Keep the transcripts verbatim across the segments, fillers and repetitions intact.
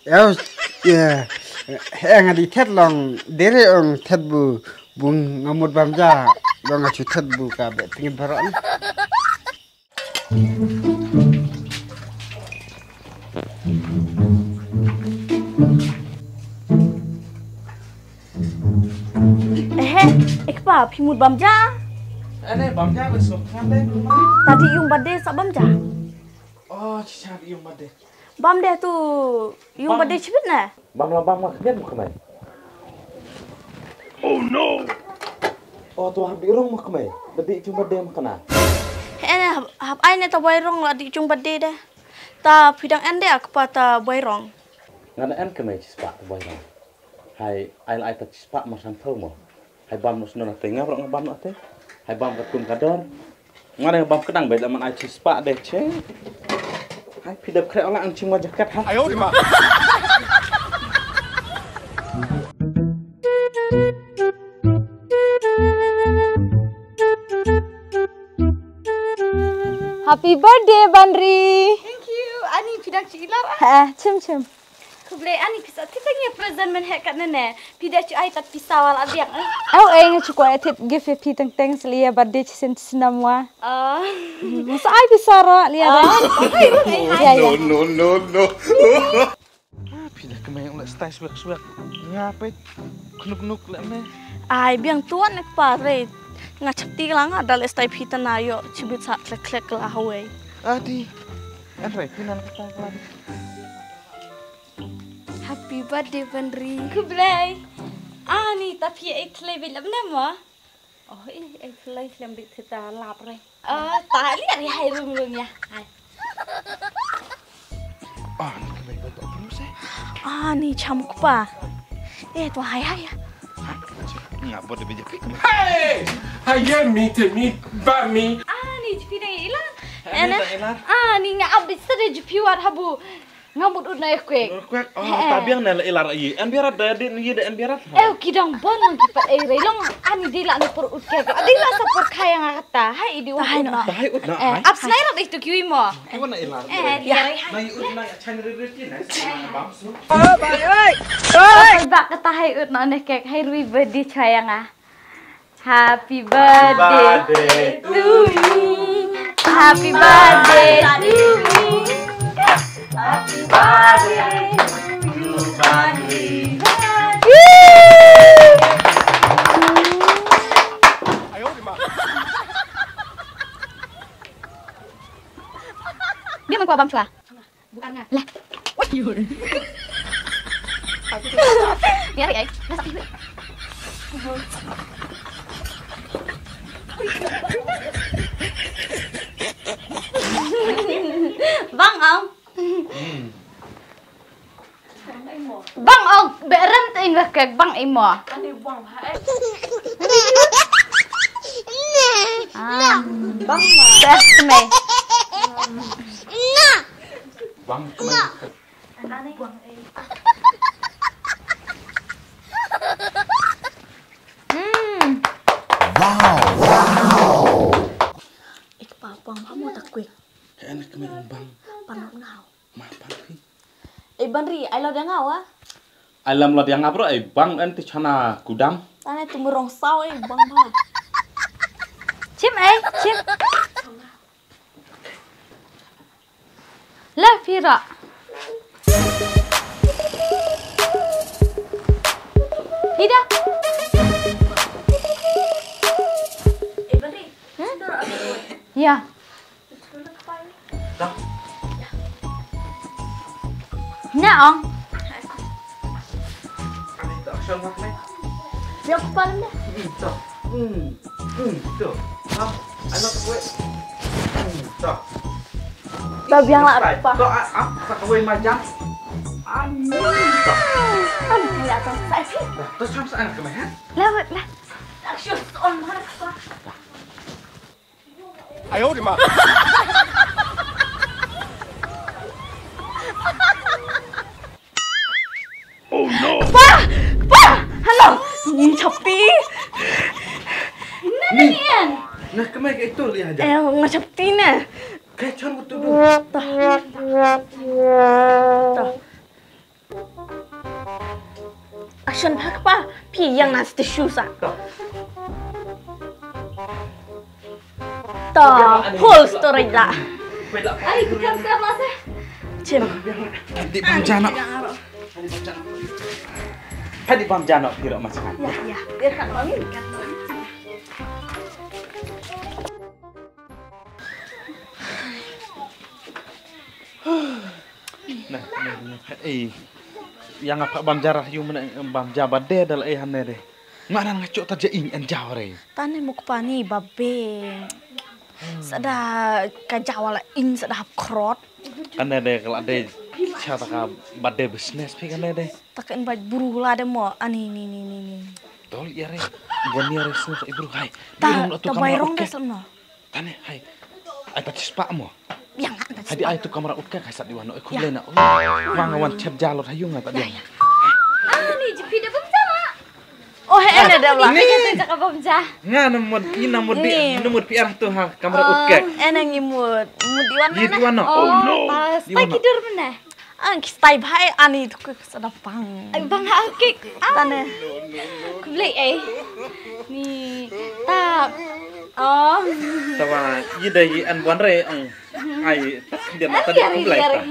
Eo, eh, eh, nga di thet long, dere ong thet bu, bu nga mut bam ja, long nga chu thet bu ka be tingin baron. Eh, eh, kpa, phi mut bam ja? Ane, bam ja, bes lo, ngan dei, mama. Tadi yung bade sa bam ja? Oh, chicha yung bade. Bam deh tu, yung bade chibit na? Bam la bam la kmen mo kmai. Oh no. Oh, tu hap di rong mo kmai. Bade yung bade mo kana. Eh, hap, hap ai ne ta bai rong la di yung bade deh. Ta pidang en deh ak pa ta bai rong. Ngan en kmai chispa ta bai rong. Hai, ai la ai ta chispa mar san thau mo. Hai bam noh snon ate, nga bro nga bam noh ate. Hai bam ka kum ka dor. Nga dang bam kedang bad laman ai chi spah deh che. Hai phi dep khreh ola ang chim nga jaket ha. Ayo di ma. Happy birthday, Banri. Thank you. Ani phi dang chi ilar ah. Ha, chim chim. Khublei ani pisa, ti tang ïa present men heh katne ne. Phi da chu ai tat pisa wala biang, eh. Au, eh, nga chu kwah tit gift ïa phi tang tang sli ïa birthday chi sen snam wa. Ah. Hmm, sa ai pisa ro li ïa da. Ah, okay, okay, hai. Ya, ya. No, no, no, no. Ah, phi da kemeng le stai swek swek. Nga peit. Knuk knuk le ne. Ai biang tuan ek pare. Nga chapti la nga da le stai phi ta na ïoh chibit sa klek klek la hawei. Adi. An rai phi nan ka ta ka. Happy birthday, Banri. Khublei. Ani, ta phi ai thlei bit lap ne mo? Oh, i ai thlei khlem bit thita lap re. Oh, ta li ari hai rung rung ya. Hai. Ah, ni khlei bit lap rung se. Ah, ni cham kpa. Eh, to hai hai ya. Nga bot de bit pik. Hey! Hai ye mi te mi ba mi. Ah, ni phi dang ilar. Ani ta ilar. Ah, ni nga abit sa de ju phi war habu. Nga mut ut na ïa kwek. Kwek. Oh, eh, ta biang na la ilar yi. En biarat da din yi da en biarat. Eh, ki dang bon nang ki pat ei rei long. Ani di la na por ut kek. Di la sa por kaya nga kata. Hai idi ut na. Hai ut na. Eh, ap snai rat itu kiwi mo. Ki wan na ilar. Eh, di rai hai. Na yi ut na chan ri ri ki na. Bam su. Oh, bai oi. Oi. Ba kata hai ut na ne kek. Hai rui bedi chaya nga. Happy birthday to you. Happy birthday to you. Happy birthday to you, Bani. Dia mengkuat bang chua. Bukan nga. Lah. Wah, yun. Ni ari ai. Lah, sakit. Bang, Ong. Hmm. Bang, Ong. Berem te ing lek bang imo. Ani bang, ha, eh. Ah, bang. Best me. Bang. Hmm. Wow. Wow. Ik pa pang pa mo ta kwik. He anak kemai bang. Pang ngau. Ma pang ki. Eh, Banri, ai lo dia ngau ah. Ai lam lo dia ngau bro, ai bang en ti chana kudam. Tane tu merong sau eh bang ba. Chim eh, chim. La phi ra. Phi da. Eh, Banri. Hmm? Ya. Na ong. Biar kepala ni. Hmm, tu. Hmm, hmm, tu. Ha, anak gue. Hmm, tu. Ba biang lah rupa. Tu, ah, ah, tak kawin macam. Ani, tu. Ani, ya, tu. Saya sih. Dah, terus terus anak kemana? Lewat lah. Tak sure on mana kepala. 哎呦我的妈！ Oh no! Pa! Pa! Hello! Ni chapi! Ni ni en! Nah, kemai ke itu lihat aja. Eh, nga chapi ne. Kacang betul tu. Tah. Tah. Shen bha kpa, phi ïeng na station sa. To, full storage la. Ai, ku kam sa ma sa. Chim. Di bam jana. Hadi bam jana phi ro mas kan. Ya, ya. Biar kan mami, kan mami. Nah, nah, nah. Eh, yang apa bam jarah yu mana bam jabat deh dal eh hane deh. Nga nan nga chok ta ja ing en jaw re. Tane muk pani babe. Sada ka jaw la ing sada hap krot. Ane de kala de cha ta ka bad de business phi ane de. Ta ka in baj buru la de mo ani ni ni ni ni. Tol ya re. Bon ya re su sa ibru hai. Ta ta bai rong de sama. Tane hai. Ai ta chispa mo. Yang ta chispa. Hadi ai tu kamera utka kai sat di wano. Khublei na. Wang wan chat jalot hayu nga ta dia. Ani jipi de bam sama. Oh, he ene de bla. Ni kata jaka bam ja. Nga namud i namud di namud piar tu ha kamera utkek. Ene ngi mud mud iwan. Ye iwan no. Oh no. Pas ta kidur mena. Ang ki stai bhai ani tu ke sada pang. Bang ha kik. Tane. Khublei eh. Ni ta. Oh. Tawa ye dai an wan re ang. Ai ta dia mata dia khublei ta.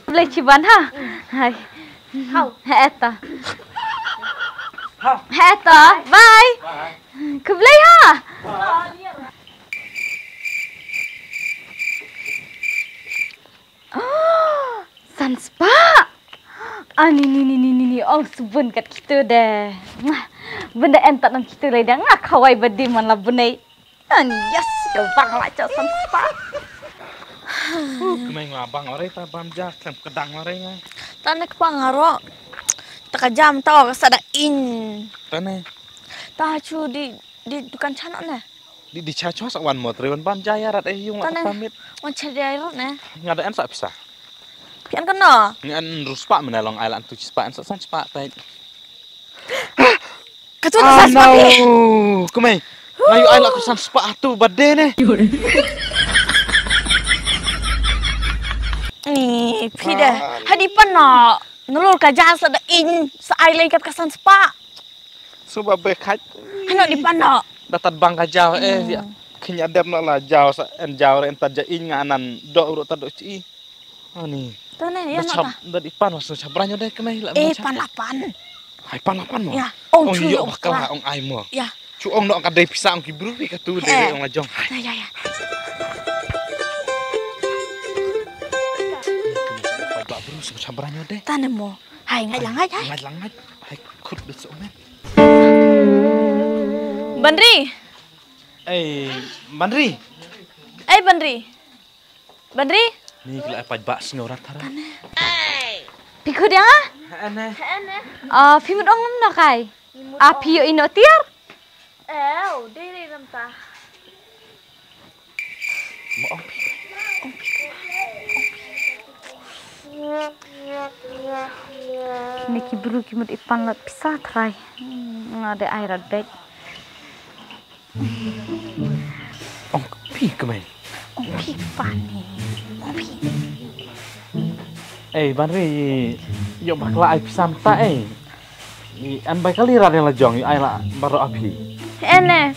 Khublei chiban ha. Hai. Hau. He eta. Hau. He eta. Bye. Bye. Khublei ha. San spah. Ani ni ni ni ni ni ong subun kat kitu de. Benda entat nam kitu lai de nga khawai badi man la bunai. An yes, ka bang la cha san spah. Kmai nga bang ore ta bam ja klem kedang ore nga. Ta ne kpa nga ro. Ta ka jam ta ka sada in. Ta ne. Ta chu di di dukan chana ne. Di di cha chwa sa wan mo tre wan bam ja ya rat eh yung ta ne. Pamit. Wan cha dia ro ne. Nga da en sa pisa. Pian kan no. Nga en ru spah mena long ai lan tu spah en sa san spah tai. Ka tu na san spah. Kumai. Nga yu ai la ku san spah tu bad de ne. Ni phi de. Hadi pan na. Nulur ka ja sa da in sa ai lai kat ka san spah. Suba be khaj. Hano di pan na. Datat bang ka jaw eh ya. Kenya dem la la jaw sa en jaw re en ta ja in nga nan do ru ta do chi. Ani. Tane ya na ta. Da di pan mas cha brang de kemai la. Eh pan la pan. Hai pan la pan mo. Ya. Ong chu yo bakal ong ai mo. Ya. Chu ong no ka dei pisa ong ki bru ka tu de ong la jong. Hai. Ya ya ya. Ba bru sa cha brang de. Tane mo. Hai ngai lang ngai. Ngai lang ngai. Hai khut de so men. Banri. Eh, Banri. Eh Banri. Banri? Ni kala ai paj ba sngew rat thara. Pi khud yang ah? Ene. Ene. Ah, pi mut ong nam no kai. Ah, pi yo ino tiar. Eh, udah deh namta. Mo ong pi. Ong pi. Ni ki bru ki mut ipan lat pisa trai. Nga de ai rat bek. Ong pi kemai. Ong pi pani. Ong pi. Eh, Banri, yo bakla ai pisa mta eh. An bai kali ra la jong yo ai la baro api. Ene.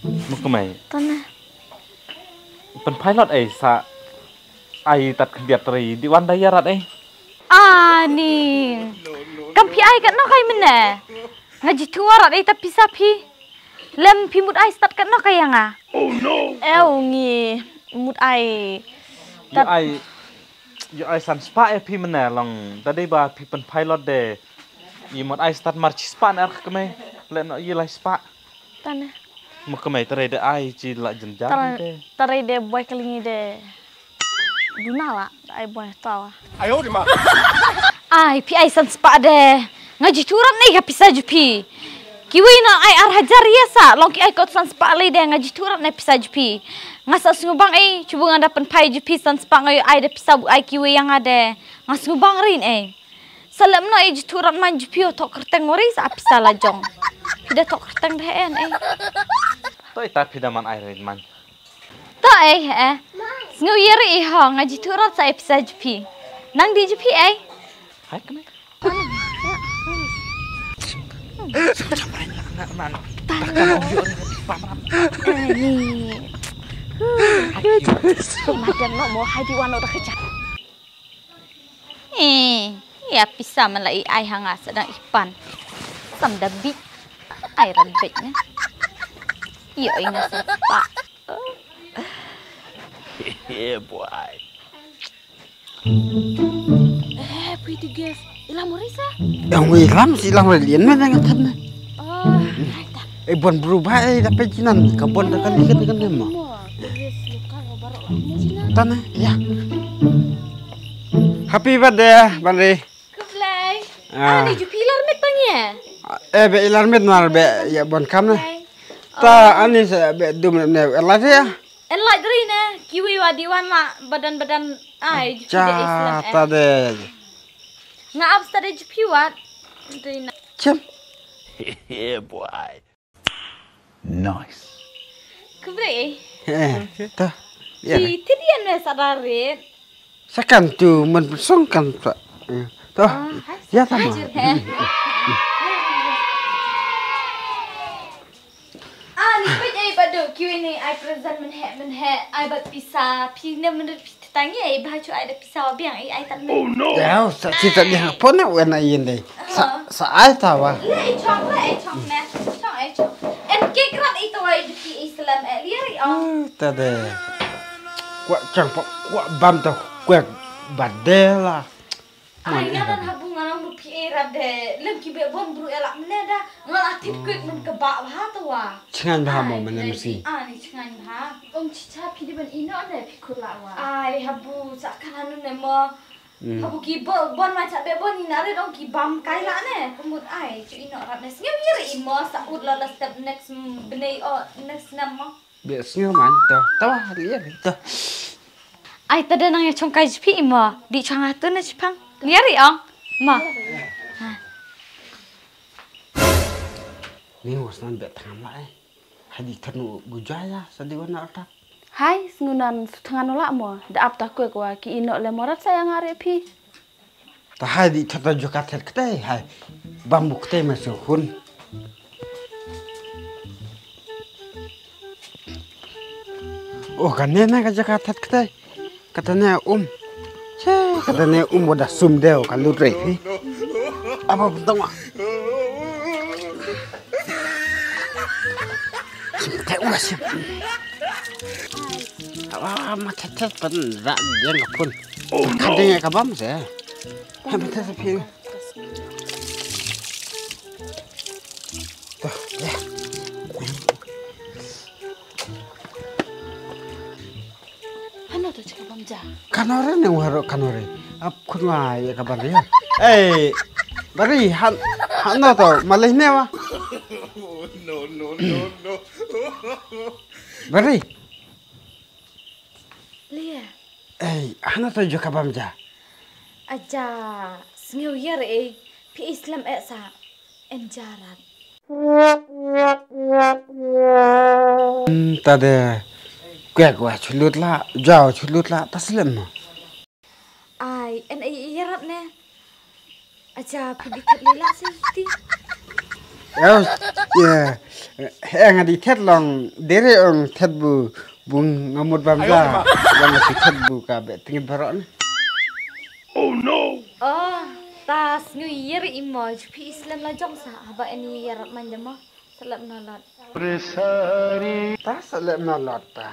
Mo kemai. Tane. Pen pilot eh sa ai tat khyndiat ri di wan da yarat eh. Ani. Kam pi ai kat no kai mene. Nga ji thua rat ai ta pisa phi. Lem phi mut ai stat kat no ka yang a. Oh no. Eu ngi mut ai. Yo ai yo ai san spa e phi mena long da dei ba phi pen pilot de. Yi mut ai stat mar chi spa ner kme le no yi lai spa. Tane. Mo kme tare de ai chi la jen jar de. Tare de boy kelingi de. Duna la ai boy tala. Ai phi ai san spah de. Nga ji turat ne ka pisa ju phi. Kiwi na ai ar hajar ya sa long ki ai kot san spah le de nga ji turat ne pisa ju phi. Nga sa sngu bang ai cuba nga da pen pai ju phi san spah nga ai de pisa bu ai kiwi yang ade. Nga sngu bang rin ai. Sa lem no ai ji turat man ju phi o tok kerteng wari sa pisa la jong. Phi da tok kerteng de en ai. To ita phi da man ai rin man. To eh eh. Sngew ïa ri i ho nga ji turat sa i pisa ju phi. Nang di ju phi eh. Hai kane. Sngewjam reng na na na. Tang. Takkan ong ïoh na pam ram. Eh, ni. Madan no mo hai di wan no da kejap. Eh, ïa pisa man la i ai ha nga sa dang i pan. Sam da bit. Ai ran bit ne. Ïoh i nga sa pa. Yeah, boy. Eh, pretty girls. Ilam mo risa? Yang wi ilam si ilam re lien me nang kat na. Oh, hai ta. Eh, bon bru ba eh dapat jinan ka bon da kali kat kan mo. Mo, dress lokal baru mo jinan. Tana, ya. Happy birthday, Banri. Khublei. Ah. Ani ju pilar met tang ya? Eh, be ilar met nar be ya bon kam na. Khublei. Ta ani sa be dum ne la ya. En lai dri ne, kiwi wa diwan la badan badan ai ju. Cha, de Islam eh. Ta de. Nga ab sta de ju piwat. Dri na. Chem. Yeah, boy. Nice. Khublei. Eh, ta. Ya. Ki tidian ne sadarit. Sakan tu men song kan ta. Eh, ta. Ah, hai. Ya, ta hai ma. Jir, he. Ah, ni pej ai badu kiwi ni ai present men he men he ai bad pisa phi ne men phi tangi ai ba chu ai da pisa wa biang ai ai tan men. Oh no. Ya, sa ti ta biang pon na wen ai yin dei. Sa, sa ai ta wa. Le i chong, le i chong ne. Chong i chong. En ke krat i to wa i duki i selam e liar i ong. Hmm, ta de. Kwa chang pa, kwa bam ta kwa badela. Ai, nga dan habu nga nang bu phi e rat de. Lem ki be bon bru elak mene da. Nga la tip kwek men ke ba ha to wa. Chngan ba mo mene mesti. Ai, ni chngan ba. Ong chicha phi di ban ino de phi kut la wa. Ai, habu sa kan anu ne mo. Hmm. Habu ki bo-, bon ma cha be bon ni na re dong ki bam kai la ne. Kumut ai, chu ino rat ne. Sngem yir i mo sa ut la la step next, mm, bnei o next nam mo. Be sngem man to. To liar to. Ai ta de nang ya chong kai jpi mo. Di chong atu ne chipang. Liar i ong. Mo. Ha. Ni was nan be tang la eh. Hadi tanu gujaya sa di wana ta. Hai, sngunan sutngan ola mo. Da ap ta kwe kwa ki ino le morat sa yang are phi. Ta hai di thata joka thet ktai hai. Bambu ktai ma su hun. Oh, kane na ka joka thet ktai. Kata ne um. Che, kata ne um wada sum deu ka lut rei phi. Apa bentang wa. Sim te ula sim. Apa ma thet thet pen rak dia ngapun. Kadang ka bam se. Hai ma thet phi. Tuh, ya. Hano to chika bam ja. Kanore ne waro kanore. Ap khunwa ye ka bari ya. Eh, bari han, hano to malai ne wa. No, no, no, no. Bari. Lia. Eh, hano to jo ka bam ja. Aja, sngew yer eh. Phi Islam eh sa. En jarat. Hmm, ta de kwek wa chulut la, jaw chulut la, ta slem ma. Ai, en ai yarat ne. Aja phi di thet lela si ti. Ya, ya. He nga di thet long, dere ong thet bu, bu ngamut bam ja. Bang si thet bu ka be tingit barok ne. Oh no. Oh, ta sngew yer i mo, ju phi Islam la jong sa, haba en i yarat man jama. Salap na lat. Ta salap na lat ta.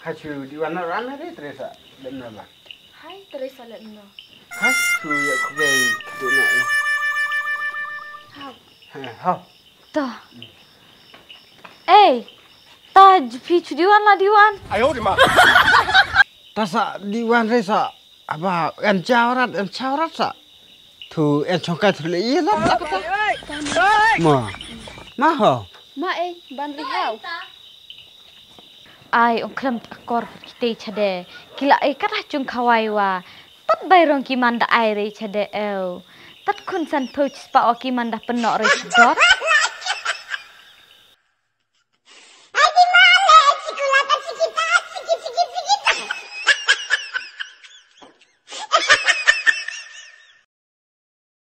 Ha chu di wan na ran ha di Teresa lap na lat. Hai Teresa lap na. Ha chu ya ku bei tu na. Ha. Ha, ha. Ta. Eh, ta ju phi chu di wan la di wan. Ayo di ma. Ta sa di wan re sa. Aba, en chawrat, en chawrat sa. Thu, en chongkai thu le, iya lat la kata. Ma. Ma ho. Ma eh, ban ri hau. Ai, ong khlem akor kitei chade. Kila ai kata chung khawai wa. Tat bai rong ki man da ai re chade eu. Tat khun san pho chispa o ki man da penok re chador.